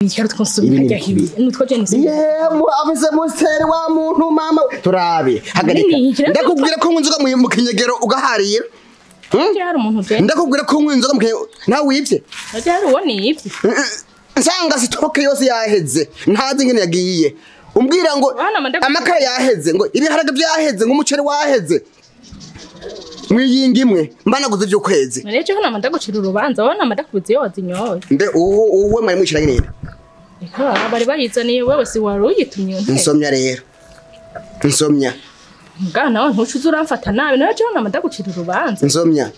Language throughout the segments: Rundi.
Icyaro twonsubira hajya nutwo je nisi. Yemwe afise musteri wa muntu mama turabe hagarika. Ndakubwira ko nkunzuka mu kinyegero ugaharira. Hari umuntu je. Ndakubwira ko nkunzuka mu kinyegero nawe wivye. Hari uwo nivye. Nsanga sitoke yose yaheze ntazi ingene yagiye. Umbwira ngo amakara yaheze ngo ibiharage byaheze ngo umuceri waheze. Mwiyinga imwe mbanaguze byo kwezi. None hano ndagucira urubanza wana madakubuze yo wazinyoye. Mbe uwo mwari mwiciranye nene. Eka bari bayizaniye wewe si wari uyitumye nte. Nsomya rero. Nsomya. Mbwa nawe ntucuze uramfata nabi none hano ndagucira urubanza. Nsomya.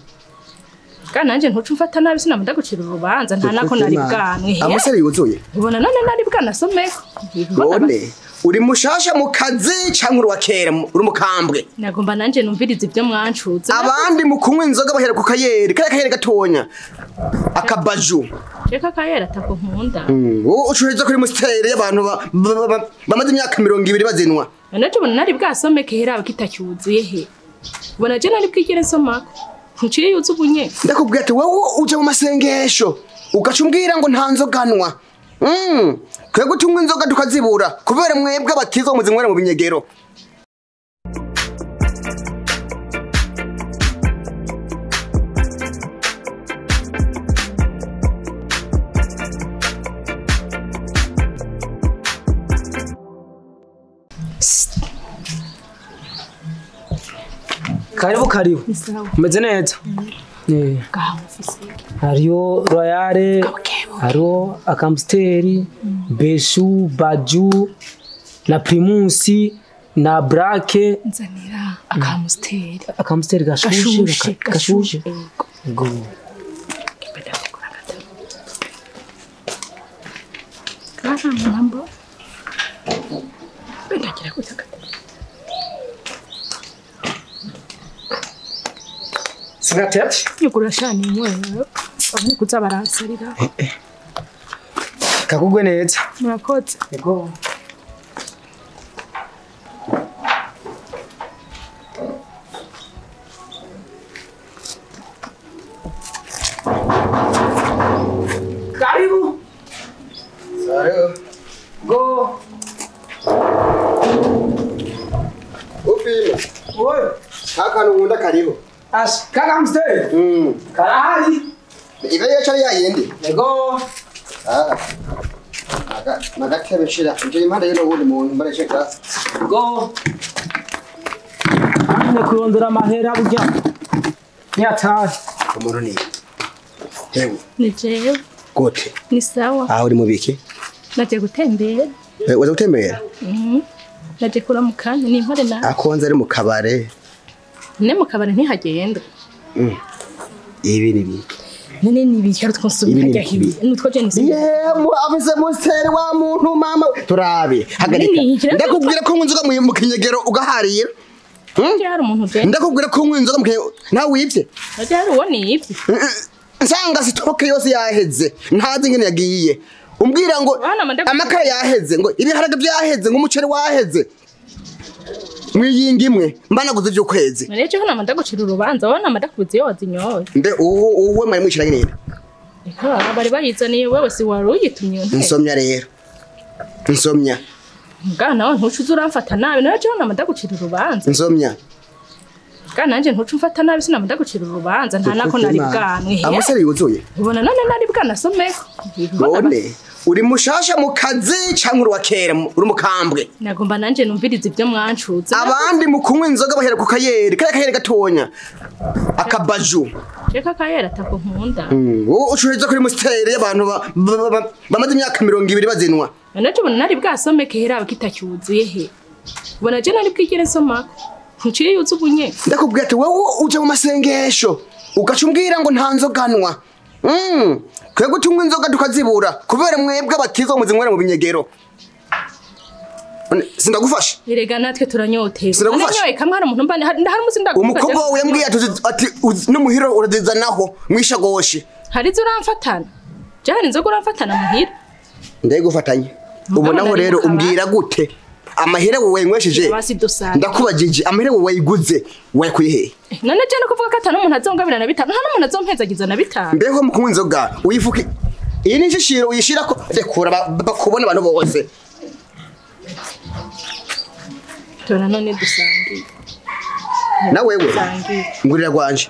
Mbwa nanje ntucu mfata nabi sinamadagucira urubanza nta nako nari bwanwe. Amuseri yuzuye. Ubona none nari bwanasomeko. None uri mushasha mu kazi canke uri wa kera uri mukambwe. Nagomba nanje numviriza ibyo mwancuze. Abandi mu kunywa inzoga bahera ku kayeri, kaya kayeri gatonya. Akabaju. Reka kayeri atako nkunda. Wowe ucuheza kuri musteri y'abantu bamaze imyaka 20 bazinwa. None tubona nari bwasomeke hera kitacyuzuye he. Ubona je nari bwigere nsomako. Ntuciye yuzu ubunye. Ndakubwira ati wowe uje mu masengesho ugacumbwira ngo nta nzoganwa. Twebwe tunywa inzoga tukazibura kubera mwebwe abakizwa muzinywera mu binyegero. Karibu karibu. Umeze neza? Hariyo Royale, hariyo Akamsteri, Beshu, Baju, na Primusi, na Brake. Nzanira Akamsteri. Akamsteri gashushe, gashushe. Go. Mambo. Bendagira kutakata. Sinatete? Yugura shani mwe. Bamwe kuzabaranserira. Kakugwe neza. Murakoze. Yego. Karibu. Sawa. Go. Upime. Oye. Kaka nunda karibu. As kaka msteri. Karahari. Ibe yacari yayindi. Yego. Ah. Naga nagatebe shira. Nje impande y'no wundi muntu mbaresheka. Go. Amne kurondera amahera burya. Nyataye. Umuntu ni. Hewe. Ni jewe. Gote. Ni sawa. Ah uri mubiki? Naje gutembera. Waza gutembera? Naje kuramukanya ni impore na. Akonze ari mu kabare. Ne mu kabare ntihagenda. Ibi ni biki? None ni ibiki twonsubira hajya hibi. Nutwo je nisi. Yemwe afise musteri wa muntu mama turabe hagarika. Ndakubwira ko nkunzuka mu kinyegero ugaharira. Hari umuntu je. Ndakubwira ko nkunzuka mu kinyegero nawe wivye. Hari uwo nivye. Nsanga sitoke yose yaheze ntazi ingene yagiye. Umbwira ngo amakara yaheze ngo ibiharage byaheze ngo umuceri waheze. Mwiyinga imwe mbanaguze byo kwezi. None hano madagucira urubanza wana madakubuze yo wazinyoye. Mbe uwo mwari mwiciranye nene. Eka bari bayizaniye wewe si wari uyitumye nte. Nsomya rero. Nsomya. Mbwa nawe ntucuze uramfata nabi none hano madagucira urubanza. Nsomya. Mbwa nanje ntucu mfata nabi sinamadagucira urubanza nta nako nari bwanwe. Amuseri yuzuye. Ubona none nari bwanasomeko. None uri mushasha mu kazi canke uri wa kera uri mukambwe. Nagomba nanje numviriza ibyo mwancuze. Abandi mu kunywa inzoga bahera ku kayeri, kaya kayeri gatonya. Akabaju. Reka kayeri atako nkunda. Wowe ucuheza kuri musteri y'abantu bamaze imyaka 20 bazinwa. None tubona nari bwasomeke hera kitacyuzuye he. Ubona je nari bwigere nsomako. Ntuciye yuzu ubunye. Ndakubwira ati wowe uje mu masengesho ugacumbwira ngo nta nzoganwa. Twebwe tunywa inzoga tukazibura kubera mwebwe abakizwa muzinywera mu binyegero. Sindagufasha. Erega natwe turanyoterwa. Nanyoye kamwe hari umuntu mbane hari umusi ndagufasha. Umukobwa wawe yambwiye ati n'umuhiro urazizanaho mwishagoshi. Hari izo uramfatana. Je hari inzoga uramfatana muhira. Ndayigufatanye. Ubonaho rero umbwira gute? Amahera wowe nywesheje. Ndakubajije amahera wowe wayiguze wayakuye he? None je no kuvuga ko atanu umuntu azongabira na bitanu nta n'umuntu azompezagiza na bitanu. Mbeho mu kunywa inzoga uyifuka Iyi ni inshishiro uyishirako rekura bakubona abantu bose. Tora none dusangiye. Na wewe ngurira gwanje.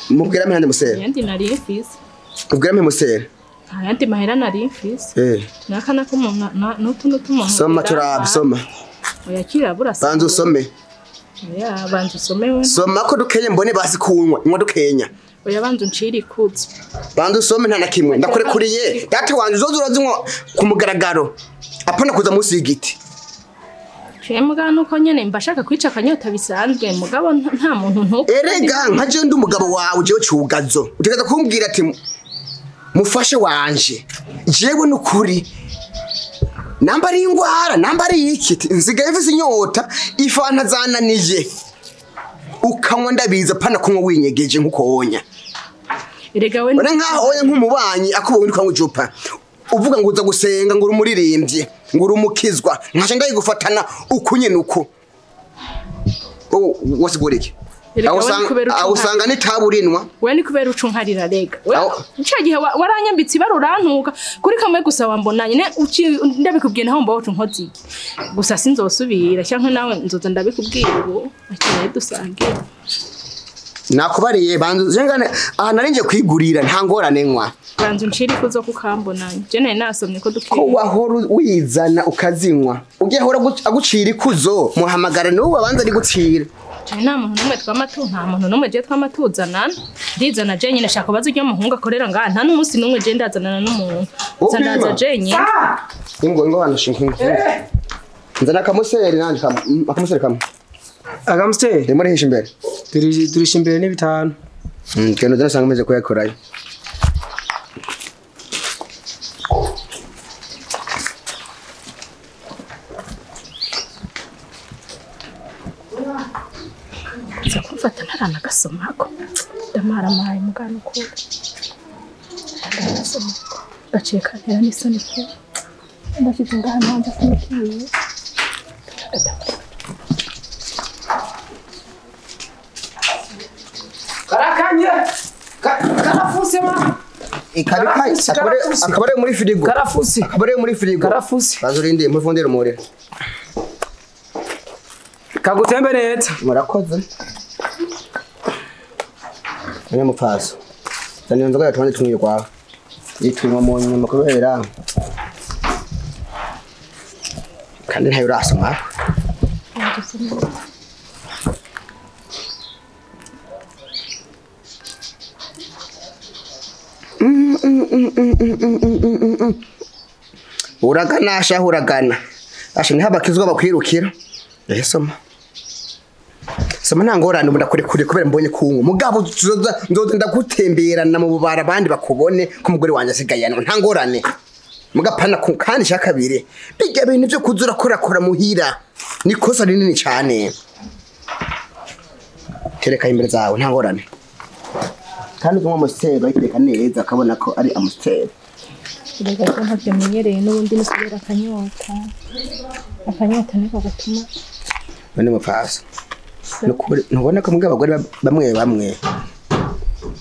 Mubwira mihande musera. Yandi nari mfise. Ubwira mpe musera. Ayandi mahera nari mfise. Nakana ko umuntu n'utundi tumuntu. Soma turabe soma. Oya kirabura. Banza usome. Oya banza usome we. Soma ko dukenya mbone basi kunywa, nywa dukenya. Oya banza uncire ikuzo. Banza usome nta na kimwe. Ndakurekuriye. Data wanje uzoza urazinywa ku mugaragaro. Apana kuza munsi y'igiti. Mugabo nuko nyene mbashaka kwica akanyota bisanzwe mugabo nta muntu ntuko. Erega nka je ndi umugabo wawe jewe cugazo. Utegeza kumbwira ati mufashe wanje. Jewe nukuri namba ari ingwara namba ari iki nsigaye mfise inyota ifanta zananiye. Ukanywa ndabiza pana kunywa winyegeje nkuko wonya. Erega we nkaho oya nk'umubanyi akubonye ukanywa icupa. Uvuga ngo uza gusenga ngo urumuririmbye ngo urumukizwa nkaje ndayigufatana ukunye nuko wasigura iki aho usanga ni taburinwa we ni kubera ucunkarira rega we gihe waranyambitse ibarurantuka kuri kamwe gusa wambonanye ne ndabikubwiye naho mbaho ucunkoze iki gusa sinzosubira cyangwa nawe nzoza ndabikubwira ubu akeye dusange nakubariye banzu jengane aha narinje kwigurira nta ngorane nkwa banzu nshiri kuzo kukambonanye je nari nasomye ko dukeye ko wahora wizana ukazinywa ugiye hora agucira ikuzo muhamagara n'uwo abanza ari gucira je nta muntu numwe twamatu nta muntu numwe je twamatuzana ndizana je nyine shaka bazo uryo muhungu akorera ngaha nta n'umunsi numwe je ndazanana n'umuntu nsandaza je nyine ingo ingo hano shinkingo nzana akamuseri nanje akamuseri kamwe Agamste ndimo rihisha imbere turisha imbere ni bitanu kendo zana sanga meze kuyakorayo Nza kumfata ntaranagasomako ndamaramaye mugano ko ndagasomako gaciye kantera n'isoni ko ndashyize ngaha nanjye sinikiye. Karakanye karafuse ma akabare muri frigo karafuse akabare muri frigo karafuse bazurinde mufundire umuriro kagutembe neza murakoze none mupfaso zani nzoga yatwande tumwiye kwawe yitwima mu nyuma kubera kandi ntayo urasoma. Uragana asha uragana asha niho abakizwa bakwirukira eh soma soma nta ngorane ubu ndakurekure kubera mbonye kunywa mugabo nzoza ndagutemberana mu bubara abandi bakubone ko umugore wanjye asigaye nta ngorane mugapana ku kandi shakabire bijya bintu byo kuzura korakora muhira ni kosa rinini cyane tereka imbere zawe nta ngorane kandi unywa amusiteri bayiteka neza akabona ko ari amusiteri. Erega ko ntabyo menyereye n'ubundi nisubira akanyota akanyota niko gatuma bane mupfasa ntubona ko mbwa abagore bamwe bamwe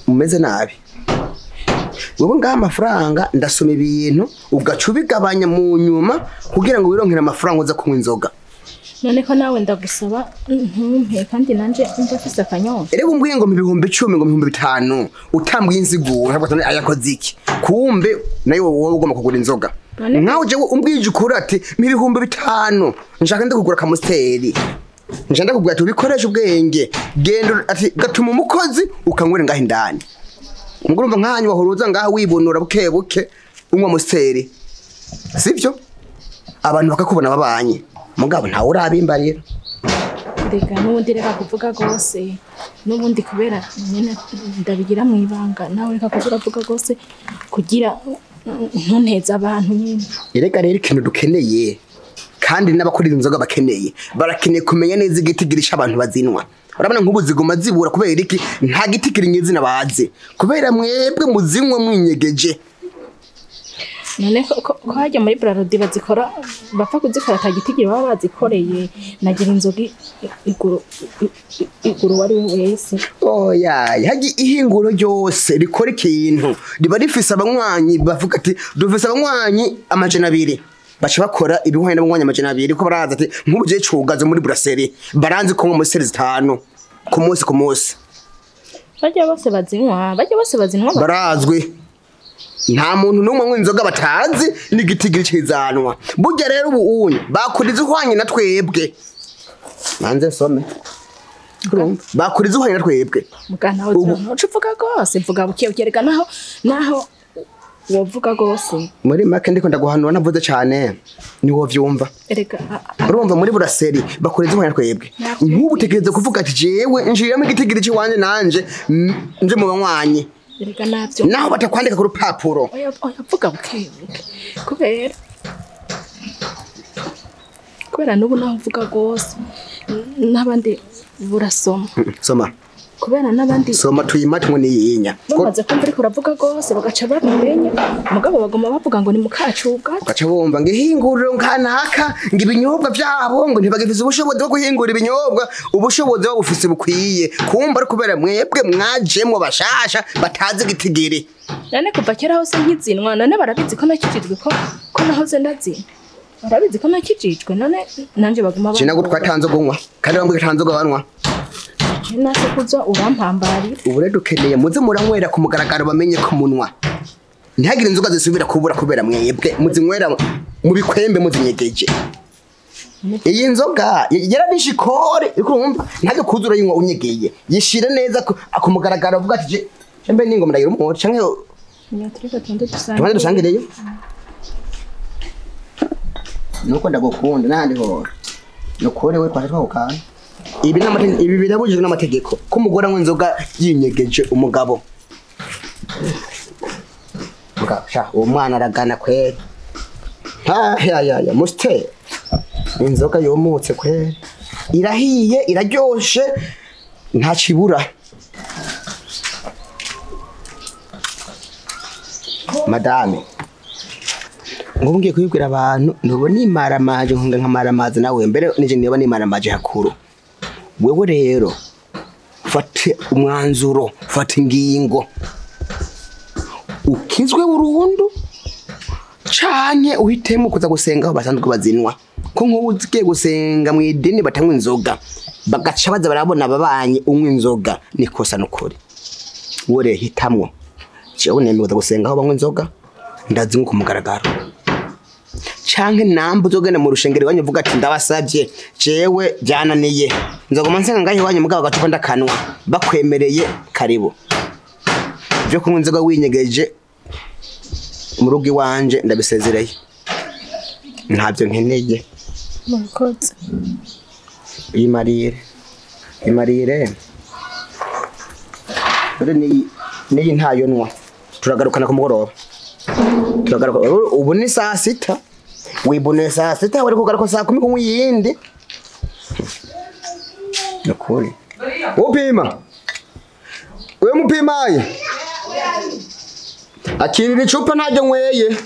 mumeze nabi wowe ngaha amafaranga ndasoma ibintu ugaca ubigabanya mu nyuma kugira ngo wironkere amafaranga uza kunywa inzoga. None ko nawe ndagusaba ntumpe kandi nanje ndafise akanyota. Erega umbwiye ngo 10,000 ngo 5,000 utambwiye inziguro ntabwo tone ayakoze iki kumbe nayo wowe ugomba kugura inzoga nkawe je umbwije ukuri ati 5,000 nshaka ndakugura kamusiteri nshaka ndakugura ati ubikoresha ubwenge genda ati gatuma umukozi ukanywera ngaho indani mugurumva nkanyu wahuruza ngaho wibonora buke buke unywa musiteri sivyo abantu bakakubona babanye mugabo ntawe urabimbarira. Reka n'ubundi reka kuvuga gose n'ubundi kubera nyene ndabigira mu ibanga nawe reka kuvuga vuga gose kugira ntunteza abantu nyene. Erega rero ikintu dukeneye kandi n'abakora inzoga bakeneye barakeneye kumenya neza igitigirisha abantu bazinwa. Urabona nk'ubu ziguma zibura kubera iki nta gitigiri nyizina bazi kubera mwebwe muzinywa mwinyegeje. None ko hajya muri Brarudi bazikora bapfa kuzikora atagitigiri baba bazikoreye nagira inzoga iguru wari wese. Oya, haji ihinguro ryose rikora ikintu riba rifise abanywanyi bavuga ati dufise abanywanyi 200 baca bakora ibihwanye n'abanywanyi 200 ko baraza ati nk'ubu je cugaze muri brasserie baranzi ko mu seri 5 ku munsi ku munsi. Bajya bose bazinywa, bajya bose bazinywa barazwi. Nta muntu n'umwe anywa inzoga batazi n'igitigiri cizanwa. Burya rero ubu unye bakuriza uhwanye na twebwe. Nanze nsome. Bakuriza uhwanye na twebwe. Mugana aho uca uvuga gose, mvuga buke ukereka naho naho wovuga gose. Muri make ndiko ndaguhanura navuze cane ni wo vyumva. Erega urumva muri brasserie bakuriza uhwanye na twebwe. Nk'ubu tekereza kuvuga ati jewe njiramo igitigiri ciwanje nanje nje mu banywanyi. Erega navyo naho batakwandika ku rupapuro. Oya oya vuga buke buke. Kubera nubu naho mvuga gose n'abandi burasoma. Soma. Kubera n'abandi soma tuyimate ngo niyinya. Bamaze kumva ariko uravuga gose bagaca babimenya mugabo bagoma bavuga ngo ni mukacuga. Ugaca bumva ngo ihinguriro nkanaka ngo ibinyobwa byabo ngo ntibagifise ubushobozi bwo guhingura ibinyobwa, ubushobozi babufise bukwiye. Kumva ari kubera mwebwe mwajemwo bashasha batazi gitigiri. None kuva kera hose nkizinwa none barabizi ko nakijijwe ko nahoze ndazinwa. Barabizi ko nakijijwe none nanje baguma bavuga. Sinago twatanze gunywa kandi bambwe tanze gabanwa. Nase kuza urampambarira. Ubu rero dukeneye muze muranywera ku mugaragaro bamenye ko munwa. Ntihagire inzoga zisubira kubura kubera mwebwe muzinywera mu bikwembe muzinyegeje. Iyi nzoga yarabishikore urumva ntage kuzura yinywa unyegeye. Yishire neza ku mugaragaro avuga ati je mbe ningo muragira umuhoro canke nyatureka tonde dusange. Tonde dusangireyo. Nuko ndagukunda nandi ho. Nukore we kwasha twakana. Ibi n'amategeko ibi birabujijwe n'amategeko ko umugore anywa inzoga yinyegeje umugabo. Sha uwo mwana aragana kweri. Ha ya ya ya muste. Inzoga yomutse kweri. Irahiye iraryoshe nta kibura. Madame ngo ngiye kwibwira abantu ntubo nimaramaje nkunga nkamaramaze nawe mbere nije niba nimaramaje hakuru. Wewe rero fata umwanzuro, fata ingingo ukizwe burundu canke uhitemo kuza gusenga aho basanzwe bazinwa. Ko nkubu ugiye gusenga mu idini batanywa inzoga bagaca baza barabona ababanye unywa inzoga nikosa nukuri. Wewe hitamwo jewe nemeye kuza gusenga aho banywa inzoga ndazinywa ku mugaragaro. Canke namba uzogenda mu rushengero iwanyu uvuga ati ndabasabye jewe byananiye nzogoma nsenga ngaho iwanyu mugabo agacupa ndakanwa bakwemereye karibu. Byo kunywa inzoga winyegeje mu rugo iwanje ndabisezereye ntabyo nkeneye. Murakoze. Imarire imarire dore niyi ntayo nwa turagarukana ku mugoroba. Turagaruka ubu ni saa 6 wibone saa 6 wari kugaruka saa 10 kunywa iyindi. Nakuri upima we mupimaye akirira icupa ntajyo nyweye.